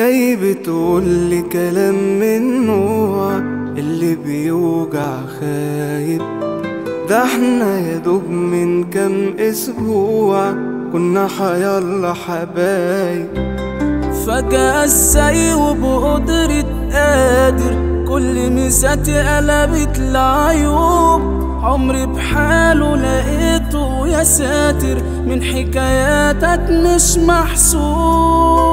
جاي بتقولي كلام من نوع اللي بيوجع خايب. ده احنا يا دوب من كام اسبوع كنا حيالله حبايب. فجأة ازاي وبقدرة قادر كل ميزاتي قلبت لعيوب. عمري بحاله لقيته يا ساتر، من حكاياتك مش محسوب.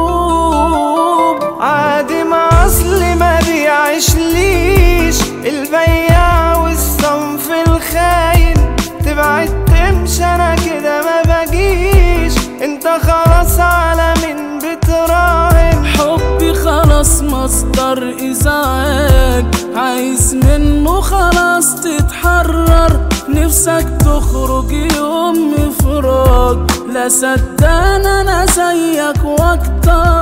عادي مع اصلي ما بيعيش ليش البياع والصنف الخاين. تبعد تمشي انا كده ما بجيش، انت خلاص على من بتراهن. حبي خلاص مصدر ازعاج، عايز منه خلاص تتحرر. نفسك تخرج يوم مفراج، لا صدقني انا زيك واكتر.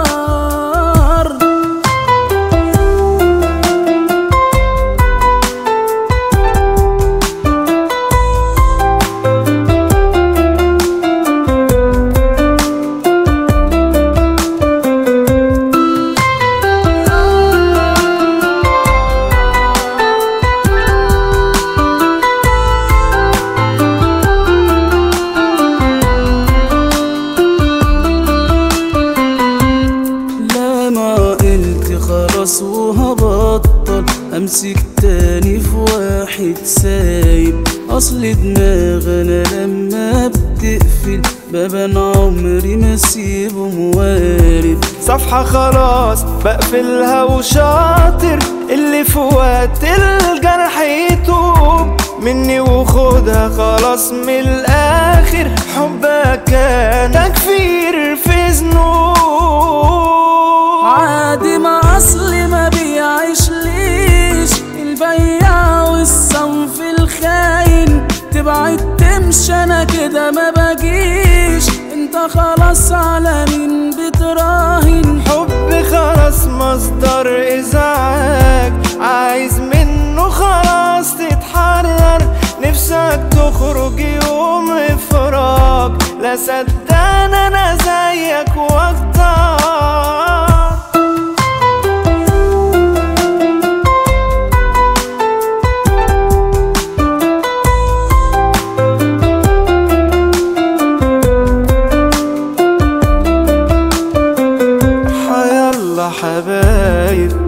خلاص وهبطل امسك تاني في واحد سايب. اصل دماغ انا لما بتقفل بابا عمري ما اسيبه موارب. صفحة خلاص بقفلها وشاطر اللي في وقت الجرح يتوب مني وخدها خلاص من الاخر. حبك كان تكفير في ذنوب. عادي مع اصلي ما بيعيش ليش البياع والصنف الخاين. تبعد تمشي انا كده ما بجيش، انت خلاص على مين بتراهن. حب خلاص مصدر ازعاج، عايز منه خلاص تتحرر. نفسك تخرج يوم افراج، لا صدقني انا زيك واكتر. حبايب.